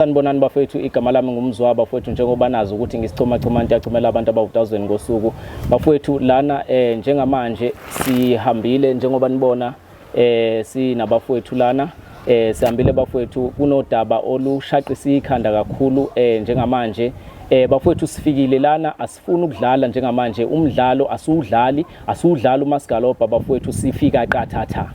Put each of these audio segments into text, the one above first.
Sanibonani bafethu, igama lami ngumzwa bafethu, njengoba nazi ukuthi ngisichumachuma ntiyachumela abantu abawutazweni ngosuku bafethu. Lana njengamanje sihambile, njengoba nibona sinabafowethu lana. Sihambile bafowethu, kunodaba olushaqisa ikhanda kakhulu. Njengamanje bafowethu sifikile lana, asifuni ukudlala njengamanje, umdlalo asiwudlali, asiwudlali umasigalobha bafowethu, sifika qathatha.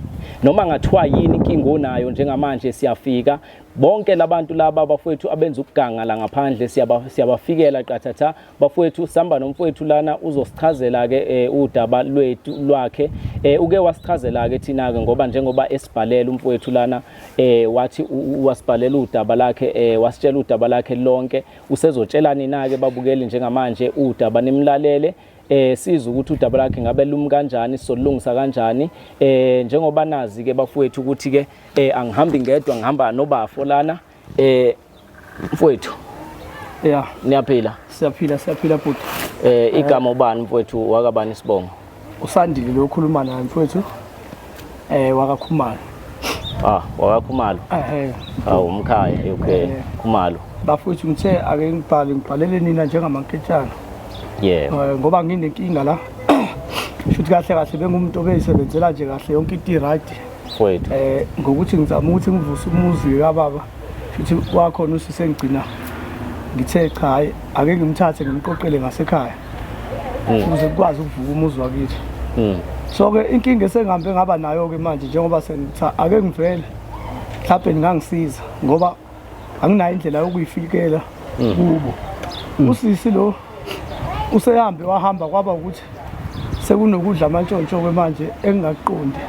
Noma ngathiwa yini inkinga onayo njengamanje, siyafika. Bonke labantu laba bafowethu abenza ukuganga la ngaphandle, siyabafikela qathatha bafowethu. Sihamba nomfowethu lana, uzosichazela ke udaba lwethu lwakhe. Uke wasichazela ke thina ke, ngoba njengoba esibhalela umfowethu lana, wathi wasibhalela udaba lakhe, wasitshela udaba lakhe lonke. Usezotshela nina ke babukeli njengamanje udaba, nimlalele, sizwe ukuthi udaba lakhe ngabe lumi kanjani, sizolungisa kanjani. Njengoba nazi ke bafowethu ukuthi ke angihambi ngedwa, ngihamba nobafo lana. Mfowethu. Yeah. Niyaphila? Siyaphila, siyaphila bhuti. Igama ubani mfowethu, wakabani isibongo? Usandile lo okhuluma naye mfowethu. WakaKhumalo. Ah, wakaKhumalo. Eh. Awu, umkhaya, okay. Khumalo. Bafowethu, ngithe ake ngibhale, ngibhalele nina njengamanketshana. Ngoba nginenkinga la. Shuthi kahle kahle bengumuntu obeyisebenzela nje kahle, yonke into i-right. Mfowethu. Ngokuthi ngizama ukuthi ngivuse umuzi kababa. Shuthi wakhona usisengigcina. Ngithe cha, hayi, ake ngimthathe ngimqoqele ngasekhaya. Ukuze kukwazi ukuvuka umuzi wakithi. So ke inkinga esengihambe ngaba nayo ke manje, njengoba sengitha ake ngivele, mhlawumbe ningangisiza ngoba anginayo indlela yokuyifikela kubo. Usisi lo usehambe wahamba, kwaba ukuthi sekunokudla amantshontsho ke manje engingakuqondi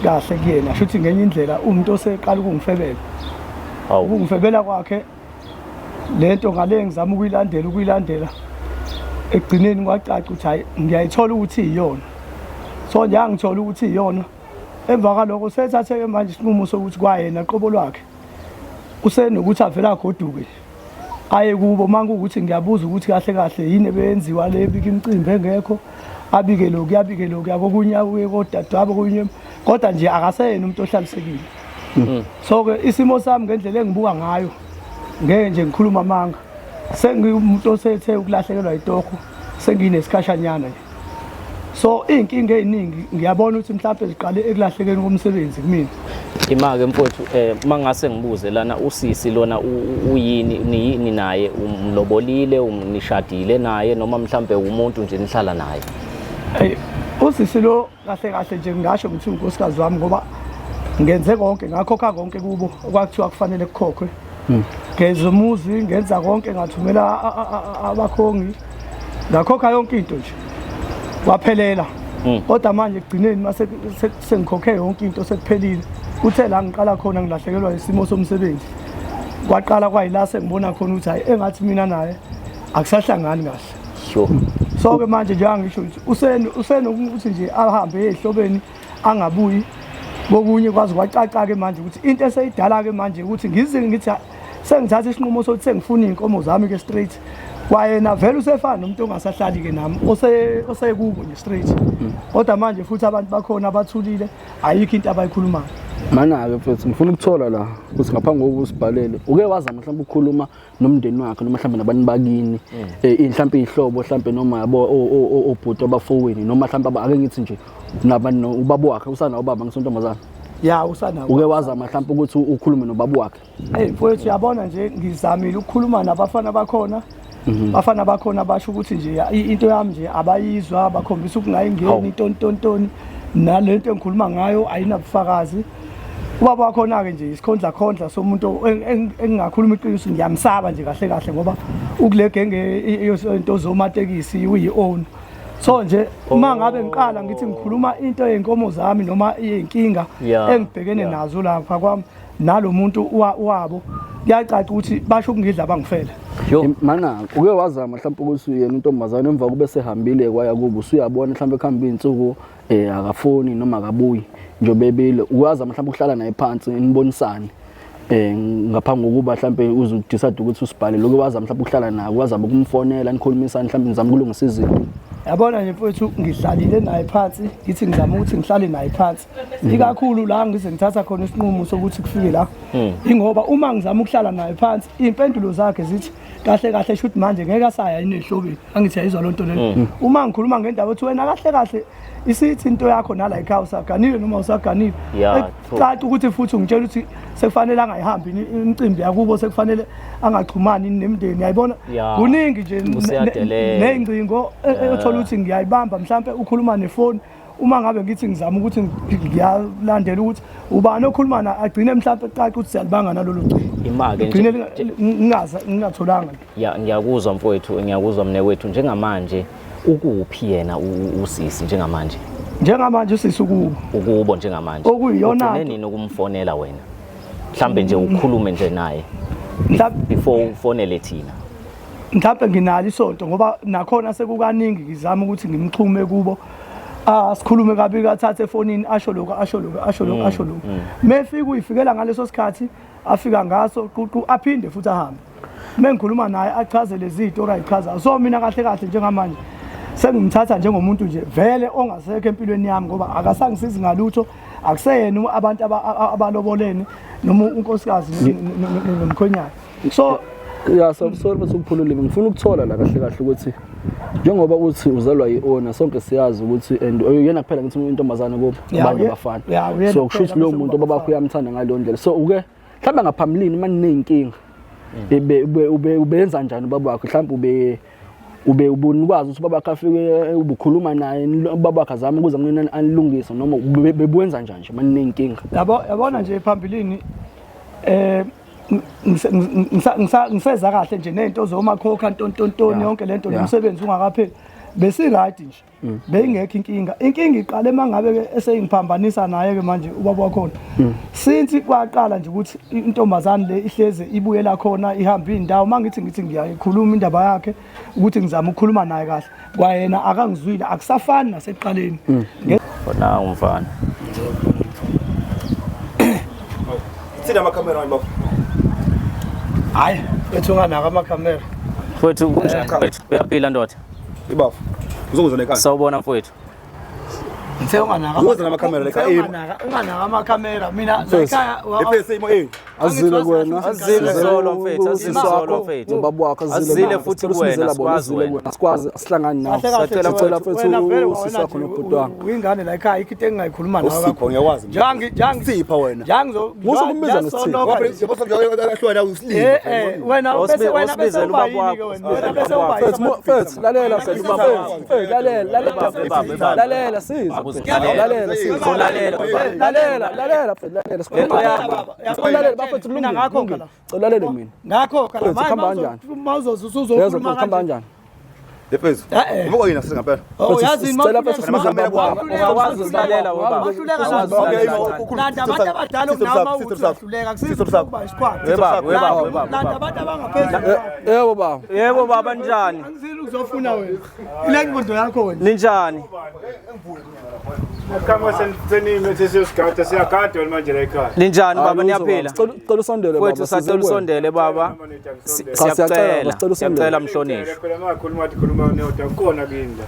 kahle kuyena. Shuthi ngenye indlela umuntu oseqala ukungifebela. Ukungifebela kwakhe lento ngale ngizama ukuyilandela, ekugcineni kwacaca ukuthi hayi, ngiyayithola ukuthi iyona. So nje angithola ukuthi iyona, emva kwalokho sethathe-ke manje isinqumo sokuthi kwayena qobo lwakhe usenokuthi avele agoduke aye kubo. Uma kuwukuthi ngiyabuza ukuthi kahle kahle yini ebeyenziwa le, bika imicimbi engekho, abike lokhu, yabike lokhu, kokunye abuye kodadewabo kokunye, kodwa nje akaseyena umuntu ohlalisekile. So-ke isimo sami ngendlela engibuka ngayo, ngeke nje ngikhuluma amanga, sengiwumuntu osethe ukulahlekelwa itoho, senginesikhashanyana nje. So iy'nkinga ey'ningi ngiyabona ukuthi mhlawumpe ziqale ekulahlekeni komsebenzi kumina. Ima-ke mfowethu, mangase ngibuze lana, usisi lona uyini, niyini naye, umlobolile, nishadile naye, noma mhlambe umuntu nje nihlala naye? Hey, usisi lo kahle kahle nje ngingasho ngithi unkosikazi wami, ngoba ngenze konke, ngakhokha konke kubo okwakuthiwa kufanele kukhokhwe. Ngeza umuzi, ngenza konke, ngathumela abakhongi, ngakhokha yonke into nje, kwaphelela. Kodwa manje ekugcineni mase sengikhokhe yonke into, sekuphelile, kuthe la ngiqala khona ngilahlekelwa isimo somsebenzi, kwaqala kwayila sengibona khona ukuthi hayi, engathi mina naye akusahlangani kahle. So ke manje njengoba ngisho ukuthi usenokuthi nje ahambe ezihlobeni, angabuyi kokunye, kwazi kwacaca-ke manje ukuthi into eseyidala-ke manje ukuthi ngize ngithi sengithatha isinqumo sokuthi sengifuna iy'nkomo zami-ke straight. Kwayena vele usefana nomuntu ongasahlali-ke nami, osekubo nje straight. Kodwa manje futhi abantu bakhona abathulile, ayikho into abayikhulumayo. Mana-ke mfethu, ngifuna ukuthola la ukuthi ngaphambi kokuba usibhalele, uke wazama mhlawumbe ukukhuluma nomndeni wakhe, noma mhlawumbe nabantu bakini, mhlawumbe iy'hlobo mhlawumbe, noma yabo obhuti abafowenu, noma mhlawumbe ake ngithi nje ubaba wakhe usanawo ubaba ngisontombazane? Ya, usanawo. Uke wazama mhlawumbe ukuthi ukhulume nobaba wakhe? Hey mfowethu, uyabona nje ngizamile ukukhuluma nabafana bakhona. Bafana bakhona basho ukuthi nje into yami nje abayizwa, bakhombisa ukungayingeni tontontoni, nalento engikhuluma ngayo ayinabufakazi. Ubaba wakhona-ke nje isikhondla khondla somuntu engingakhuluma iqiniso, ngiyamsaba nje kahle kahle, ngoba ukule genge into zomatekisi, uyi-owner. So nje uma ngabe ngiqala ngithi ngikhuluma into yey'nkomo zami noma iy'nkinga engibhekene nazo lapha kwami nalo muntu wabo, kuyacaca ukuthi basho ukungidla bangifele. Mana uke wazama mhlawumbe ukuthi yena untombazane emva kube sehambile kwaya kubo, usuyabona mhlawumbe kuhamba iy'nsuku akafoni noma akabuyi njengoba ebile, ukwazama mhlawumbe ukuhlala naye phansi nibonisane ngaphambi kokuba mhlawumbe uze udecide ukuthi usibhale lokho? Wazama mhlawumbe ukuhlala naye, wazama ukumfonela, nikhulumisane, mhlawumbe nizame ukulungisa izinto? Yabona nje mfowethu, ngihlalile naye phansi, ngithi ngizama ukuthi ngihlale naye phansi, ikakhulu la ngize ngithatha khona isinqumo sokuthi kufike la, ingoba uma ngizama ukuhlala naye phansi, iy'mpendulo zakhe zithi kahle kahle shuthi manje ngeke asaya yini ehlobeni. Angithi yayizwa loo nto leyo? Uma ngikhuluma ngendaba ethi wena kahle kahle isithi into yakho nala ekhaya usaganile noma usaganile, caca ukuthi futhi ungitshela ukuthi sekufanele angayihambi imicimbi yakubo, sekufanele angaxhumani nemndeni, yayibona? Kuningi nje ney'ngcingo othola ukuthi ngiyayibamba, mhlampe ukhuluma nefoni, uma ngabe ngithi ngizama ukuthi ngiyalandela ukuthi ubani okhuluma na, agcine mhlampe caca ukuthi siyalibanga nalolu cingo. Imake gcine ngingatholanga. Ya, ngiyakuzwa mfowethu, ngiyakuzwa mnewethu. Njengamanje ukuphi yena usisi njengamanje? Njengamanje usisi ukubo. Ukubo njengamanje. Okuyiyona Ugcine nini ukumfonela wena, mhlambe nje ukhulume nje naye before ufonele thina? Mhlawumbe nginalo isonto, ngoba nakhona sekukaningi ngizama ukuthi ngimxhume kubo, ah, sikhulume kabi, kathathe efonini asho lokhu, asho lokhu, asho lokhu, asho lokhu. Mefika uyifikela ngaleso sikhathi afika ngaso ququ, aphinde futhi ahambe. Mengikhuluma naye achaze lezi zinto ayichazayo. So mina kahle kahle njengamanje sengimthatha njengomuntu nje vele ongasekho empilweni yami, ngoba akasangisizi ngalutho, akuseyena abantu abalobolene noma unkosikazi nomkhwenyana, so Ya, so sorry bese ukuphula ulimi. Ngifuna ukuthola la kahle kahle ukuthi njengoba uthi uzalwa yi-owner, sonke siyazi ukuthi and uyena kuphela ngithi intombazane kubo abanye abafana, uyena so kusho kuphela ukuthi lowo bese muntu kuba ubabakho abafana. uyamthanda ngaleyo ndlela. So uke mhlawumbe ngaphambilini uma niney'nkinga ube ubenza njani ubaba wakho? Mhlawumbe ube ubona ukwazi ukuthi ubaba wakho afike, ubukhuluma naye, ubaba wakho azame ukuze kunina anilungise, noma bebuwenza njani nje uma niney'nkinga? Yabo, yabona nje phambilini ngiseza kahle nje nento zomakhokha ntontontoni, yonke lento, nomsebenzi ungakapheli, besi right nje, beyingekho inkinga. Inkinga iqale mangabe ke eseyingiphambanisa naye ke manje ubaba wakhona, since kwaqala nje ukuthi intombazane le ihleze ibuyela khona, ihamba indawo. Mangithi ngithi ngiyayikhuluma indaba yakhe ukuthi ngizama ukukhuluma naye kahle, kwayena akangizwile, akusafani nasekuqaleni. Khona umfana. Thina amakhamera manje, bafo. Hayi, wethu, unganaka amakhamera. Mfowethu, kunjani mfowethu? Uyaphila ndoda? Ibafo. Uzokuza lekhaya. Sawubona mfowethu. Ngithe unganaka. Uzoza namakhamera lekhaya. Unganaka amakhamera mina la ekhaya. Ephethe imo eh. Azile kuwena. Azile solo mfethu, azile solo mfethu. Nobaba wakho. Azile futhi kuwena, sikwazi wena. Sikwazi, asihlangani nawe. Kahle kahle. Sicela, Wena sicela vele mfethu, usisi wena wakho nje nobhuti wakho. Uyingane la ekhaya, ikho into engingayikhuluma nawe. Usipho ngiyakwazi. Jangi Sipha wena. Jangi. Musa ukumbiza ngesithini. Wena bese wena bese Osibizela uba ubaba yini ke wakho. wena? Wena bese uba Mfethu, yini? mfethu, lalela mfethu, mfethu, lalela, lalela, Baba, lalela, siza, Baba, mfethu, uzolalela. lalela, siza. Uzolalela, baba. Lalela, lalela mfethu, lalela, Lento yakho. Lalela bafethu, Mina kulungile, ngakho kulungile. la. Cela ulalele mina. Ngakho khala. Mfethu, kuhamba kanjani? Mawuzoze Yezwa usuzokhuluma mfethu, kuhamba kanjani? Lephethu. Eh, eh. Ubuka yini singempela. Oh, Mfethu, yazi sicela mfethu sibize ubaba wakho. Ungakwazi ukusilalela we baba. Wahluleka. Okay, Landa abantu abadala kunawe uma uthi uyahluleka, kusiza ukuba isikhwama. We baba, we baba, we baba. Landa abantu abangaphezulu. Yebo baba. Yebo baba, njani? Angizile ukuzofuna wena. Ile ngqondo yakho wena. Ninjani? Kama senime sesiyosigada, siyagada wena manje la ekhaya. Ninjani baba, Hayi, niyaphila? Sicela, cela usondele baba. Mfowethu, size sacela kuwena. usondele baba. Cha, siyacela, Siyacela, sicela usondele. siyacela mhlonishwa. Phela makhuluma athi khuluma neoda kukhona kini la.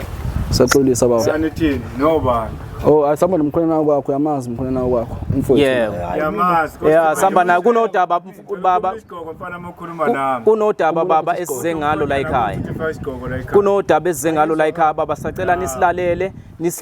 Siyaxolisa baba. Sanithini nobani? Oh, asihamba nomkhwenyana wakho, uyamazi umkhwenyana wakho, umfowethu. Yebo. Yamazi. Yeah, sihamba naye kunodaba baba. Isigqoko mfana mokhuluma nami. Kunodaba baba esize ngalo la ekhaya. Ufaka isigqoko la ekhaya. Kunodaba esize ngalo la ekhaya baba, sacela nisilalele,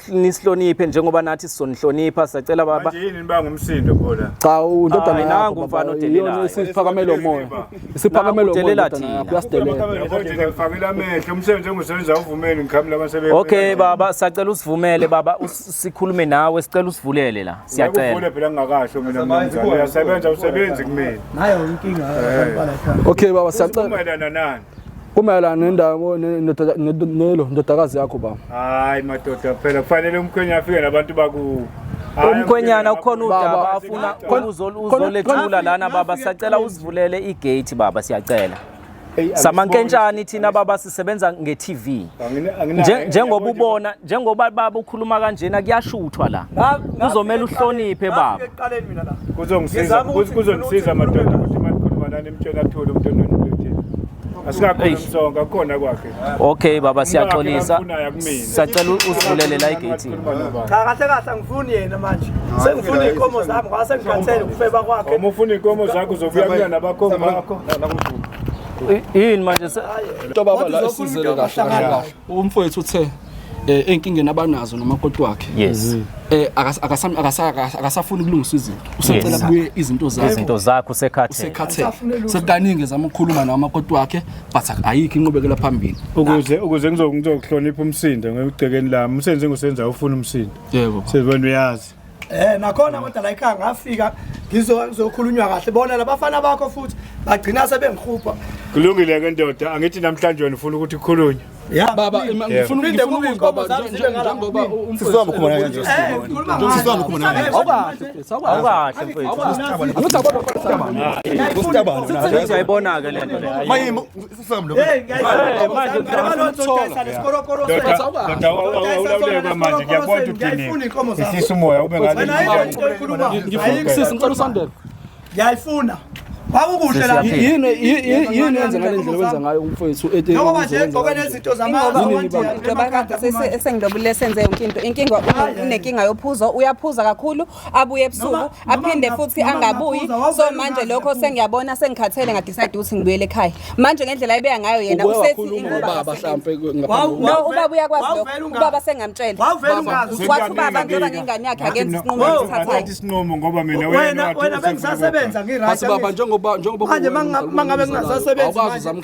nisihloniphe njengoba nathi sizonihlonipha, sacela baba. Manje yini nibanga umsindo phola? Cha, undodana Hayi, yakho nangu baba, umfana odelelayo. iyona isiphakamela umoya. Isiphakamela Nangu umoya udelela indodana thina. yakho, uyasidelela. Yabo nje ngifakela amehlo umsebenzi engusebenza uvumeli ngikhamela abasebenzi. Okay baba, sacela usivumele baba, sikhulume nawe, sicela usivulele la. Siyacela. Ngiyakuvula phela ngingakasho mina mnumzane. Uyasebenza usebenzi kumina. Nayo inkinga abantu bala ekhaya. Okay baba, siyacela. Kumayelana nani? Kumayelana nendawo nelo ndodakazi yakho baba. Hayi madoda, phela kufanele umkhwenyana afike nabantu bakubo. Hayi, Umkhwenyana ukhona Baba, udaba afuna uzolethula lana baba, sacela usivulele igate baba, siyacela. Hey, Samankentshane thina baba, sisebenza nge-TV. Njengoba ubona, njengoba baba ukhuluma kanjena, kuyashuthwa la. Kuzomela uhloniphe baba. Ekuqaleni mina la. Kuzongisiza Ngizama ukuthi kuzongisiza ngifuna ukuthi madoda ukuthi manikhuluma nani nimtshela athule umuntu ononilothini. Asingakhulumi sonke, akukhona kwakhe. Okay baba, siyaxolisa. Umfana akumina. Sacela usivulele la igate. Cha, kahle kahle angifuni yena manje, sengifuna iy'nkomo zami ngoba sengikhathele ukufeba kwakhe. Uma ufuna iy'nkomo zakho uzobuya kuya nabakhongi bakho. Yini manje Into baba la esizele kahle kahle kahle. Umfowethu uthe ey'nkingeni abanazo nomakoti wakhe. Yes. Akasafuni ukulungisa izinto. Usecela kubuye izinto zakhe. Izinto zakho usekhathele. Usekhathele. Sekukaningi ezama ukukhuluma namakoti wakhe but ayikho inqubekela phambili. Ukuze ngizokuhlonipha umsindo ngegcekeni lami, umsebenzi engisenzayo ufuna umsindo. Yebo. Sezibona uyazi. Nakhona kodwa la ekhaya ngafika ngizokhulunywa kahle, bona labafana bakho futhi bagcina sebengihupha. Kulungile ke ndoda, angithi namhlanje wena ufuna ukuthi kukhulunywe. Ya Baba, ngifuna Phinde ngifuna kube ukuzwa iy'nkomo baba zami zibe ngala njengoba Sisi wami ukhuluma naye kanje. Ngikhuluma Sisi wami ukhuluma naye. Awukahle mfethu. Angithi abona Mfethu, uyayibona ke lento le. Mayimo sisi wami lo. Ndoda, ndoda, awulawuleke manje, ngiyabona ukuthi Ngiyayifuna iy'nkomo udiniwe. zami. Ehlisa umoya ube ngale. Wena ayikho into oyikhulumayo. Ngifuna sisi ngicela usondele. Ngiyayifuna. Kwakukuhle la. Yini yini yenza ngale ndlela wenza ngayo umfowethu ete Njengoba nje egqoke nezinto Ngoba sengilobule senze yonke into. Inkinga unenkinga yophuzo, uyaphuza kakhulu, abuye ebusuku, aphinde futhi angabuyi. So manje lokho sengiyabona sengikhathele, ngadecide ukuthi ngibuyele ekhaya. Manje ngendlela ayibeka ngayo yena Uke usethi wakhuluma ingoba nobaba akasebenzi. mhlampe ngaphambi No, ubaba uyakwazi lokho. Wawuvele ungazi. Ubaba sengamtshela. Wawuvele ungazi. Wathi ubaba njengoba ngingane yakhe akenze isinqumo Ngathatha esithathayo. isinqumo ngoba mina Wena wena bengisasebenza ngi-right. Bathi baba njengoba Manje mangabe ngingasasebenzi awukwazi manje. uzama.